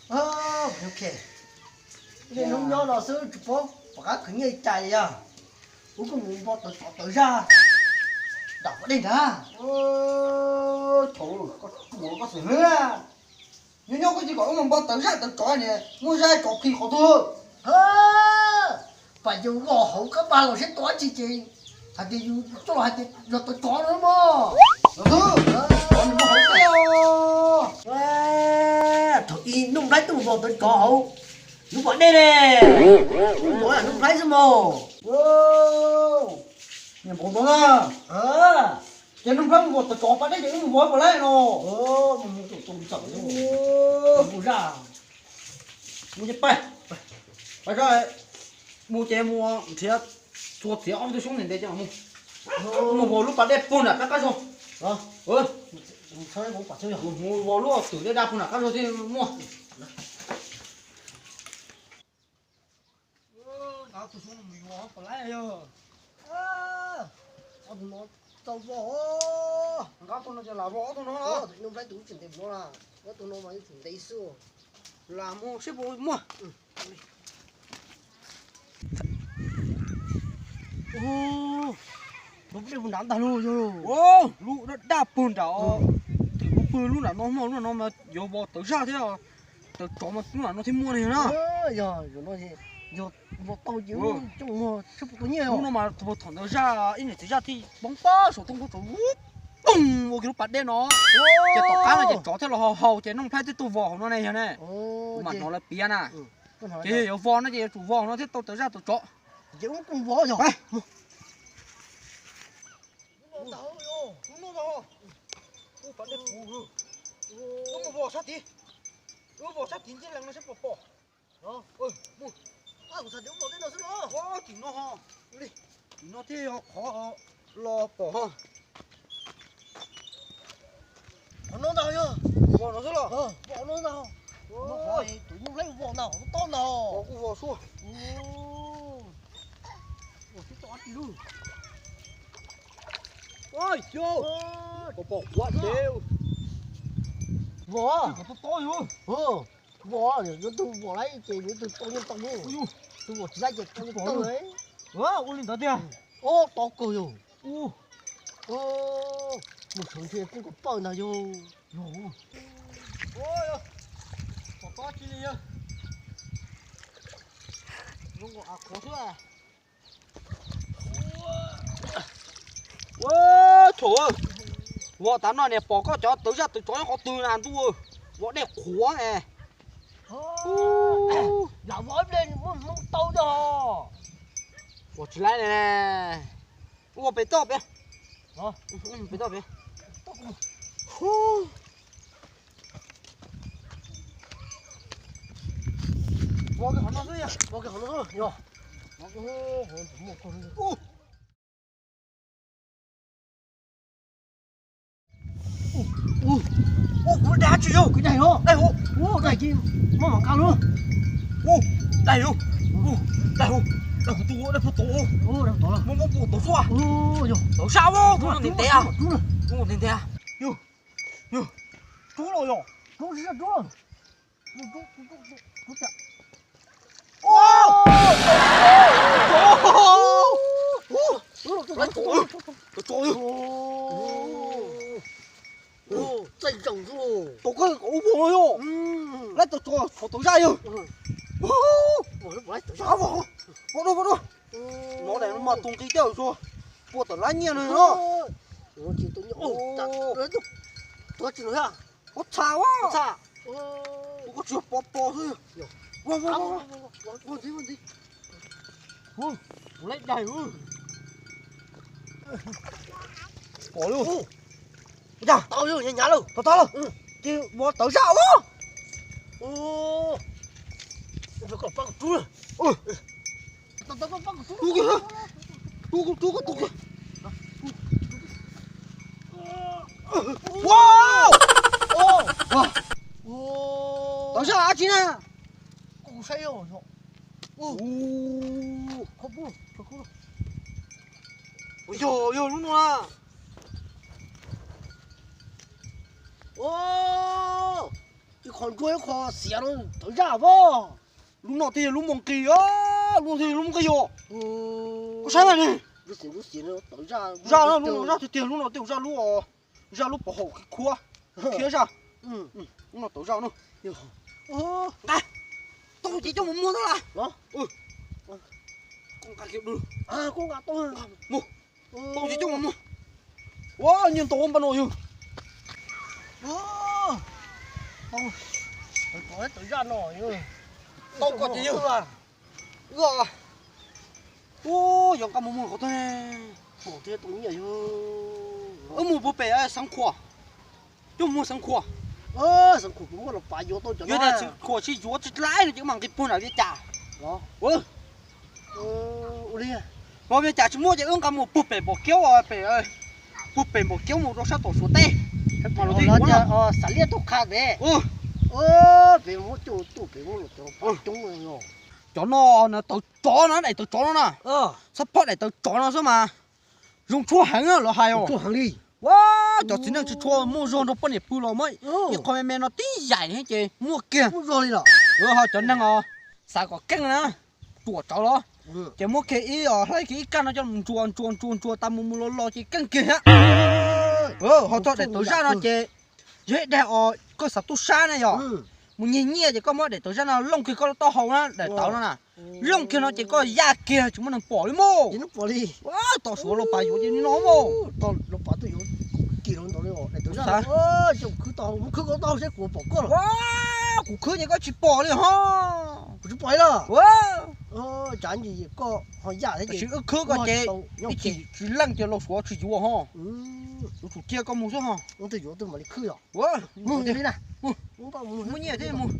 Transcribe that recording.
Ok, hnub nyob no xwb tsis paub pom qab khwv nyiaj li cas li yog. Kuv kuj mus npo tawv tsov tawv zaj nram pas dej ntag. Thaum koj tsuas koj xwm hlwb, nyob nyob koj cia li kom wb mus npo tawv zaj tawv tsov ne, muaj zaj tsov khi qhov twg? Pas yus vos hauv kab pas los saib tau dab tsi ces hais tias yus coj los hais tias yog tawv tsov no mog. Los xwb, tsov nws muaj hauv xwb. Thaum ub Nuj Nplhaib tuaj vos tawv tsov hauv lub pas dej ne. Nuj Nplhaib xwb mog. Niam npaum ntawd na. Ces Nuj Nplhaib mus vos tawv tsov pas dej ces wb mus vos pas laib no. Mus ces pais, pais, mus ces mus nrhiav txhua txiav ob tug xyoob ntev ntev ces mus, mus vos lub pas dej puag nram qab qab zog. Mus vos lub twm dej daj puag nram qab zog thiaj muaj. Nkawd tus xyoob no mus yuav pom laib yog. Ob tug no tau vos. Nkawd tus no ces lam vos ob tug no los? Nuj Nplhaib tus tseem ntev no, ob tug no mas yeej tseem ntev xwb. Lam mus seb puas muaj. Lub dej puag nrad ntag lauj yog. Lub daj daj puag nrad. Twm pw pw lub nram no, lub no mas yuav vos tawv zaj thiab. Tawv tsov mas lub nram no thiaj muaj li na. Yog, yog vos tau ces coj mus muag seb puas tau nyiaj. Lub no mas thaum ntawd zaj ib niam txiv zaj thiaj poob pab saum toj nkuaj tsov poob ua kiag lub pas dej no. Ces tom qab no ces tsov thiaj los haus haus ces Nuj Nplhaib thiaj tuaj vos hauv no ne yog ne. Kuv mam hnov lawv piav na. Ces yog yuav vos no ces yuav tsum vos hauv no thiaj tau tawv zaj tawv tsov. Ces wb kuj vos yog. Lub no ntag, lub no ntag. Ub, pas dej puv. Wb mus vos sab tid. Wb vos sab tid ntxij lees no seb puas pom. Tim no ho, tim no thiaj yog qhov los pom ho. Qhov no ntag yog. Vos no xwb los? Vos no ntag. Tus nyuj laib vos ntag, kuv tob ntag. Kuv vos xwb. Ua tib toj ab tsi lub. Ua xyov, pom pom quav ces vos. Tob tob yog. Vos, yuav tug vos laib ces yuav tug tau nyiaj tau. Tug vos tsis laib ces tau nyiaj tau. Ua li ntawd tiag. Ob, tau kawg yog. Mus sawv ntshe kuj kom pawg ntag yog. Yog, pom tob tsi li yog. Zoo nkaus av qhuav xwb. Ua, thaum vos tav no niam pom koj cov tawv zaj tawv tsov nyob qhov twg na ntuj, vos dej qhuav es. Lam vos ib pliag muaj hmoov tau dog. Ua tsis laib ne. Ua pem toj pem. Pem toj pem. Vos kiag qhov no xwb yog. Vos kiag qhov no xwb yog. Ua, kuv daig tsis yog. Kuv daig os. Daig hauv. Ua, daig tsis muaj mam nqa lub. Ua, daig os. Ua, daig hauv. Daig kuv tus, daig puag tod. Muaj muaj puag tod xwb. Tod sab os, tus no ntev ntev. Tus no ntev ntev. Yog, yog. Rub los yog. Rub, rub. Tau koj kom ub vos yog. Laib tau tsov qhov tau zaj yog. Vos, vos, vos. Pom dua, pom dua. No daim no mas tus nqi tej zaum puas tawm lab nyiaj no. Tuav tsis los thiab. Ua txha, ua txha. Ua koj tsis pom pom xwb. Ua, ua, ua, ua ntxiv, ua ntxiv. Ua lawm daig. Pom lawm. Ua cas tau lawm, nyav nyav lawm. Tau tau lawm. Ces vos tawv zaj os. Koj pab kuv rub lawm. Rub, rub, rub, rub. Tawv zaj dab tsi na? Kuv saib yog. Yog, yog lub no na. Ua, ib Qhov ntsuag ib qho xiav no tawv zaj pab. Lub no twb yog lub mus nqis, lub no twb yog lub mus nqis yos. Koj saib ne. Zaj no, lub no zaj tiag tiag, lub no twb yog zaj lub, zaj lub pov haum khiav zaj. Lub no tawv zaj no. Nqa, tau ces coj mus muag tau las. Koj nqa kiag, koj nqa tau, tau ces coj mus muag. Ua nyiaj ntau npaum no yog. Tau, tau zaj no, tau koj ces yog. Ua, yog nqa mus muag qhov twg? Wb mus puag pem Xeev Khuam, coj mus muag Xeev Khuam. Xeev Khuam puas muaj los pav yuav tau cov no? Yog tias Xeev Khuam tsis yuav tsis laib no ces wb mam nqis puag nram Vias Cas. Ua li, hos Vias Cas tsis muaj ces wb nqa mus puag pem Npom Kiaub, pem, puag pem Npom Kiaub mus rau sab tom Suav teb. Xav liaj tug qha pem. Pem muab coj tuaj pem muab los cov coob. Cov no na tawv tsov no, daim tawv tsov no na. Xab phoj daim tawv tsov no xwb mas zoo tshuaj heev los hais os. Ua, cov txiv neej tsis tshua muaj zog nrog poj niam pw los muab ib qho me me no tib yaim ces muaj kiag. Ho cov neeg os, xav kom keej na, ruam tsawv los, ces muab kiag ib os, hlais kiag ib kaj no coj mus ntsuas ntsuas ntsuas ntsuas tas mus mus los los ces keej kiag thiab. Ho txog daim tawv zaj no ces yog ib daim os koj xav tub sab na yog mus nyiag nyiaj ces koj muab daim tawv zaj no looj kiag koj lub taub hau na, daim tawv no na, looj kiag no ces koj yaj kiag tsis muaj neeg pom li mus. Ua, tom Suav los pav yuav ces no mus. Kuv khwb ces koj tsis pom li ho. Kuv khwb ces koj tsis pom li los. Tab sis wb khwb koj ces ib chim tsis leej ces los Suav tsis yuav ho. Yuav tsum cia koj mus xwb ho. Muaj nyiaj thiab mus.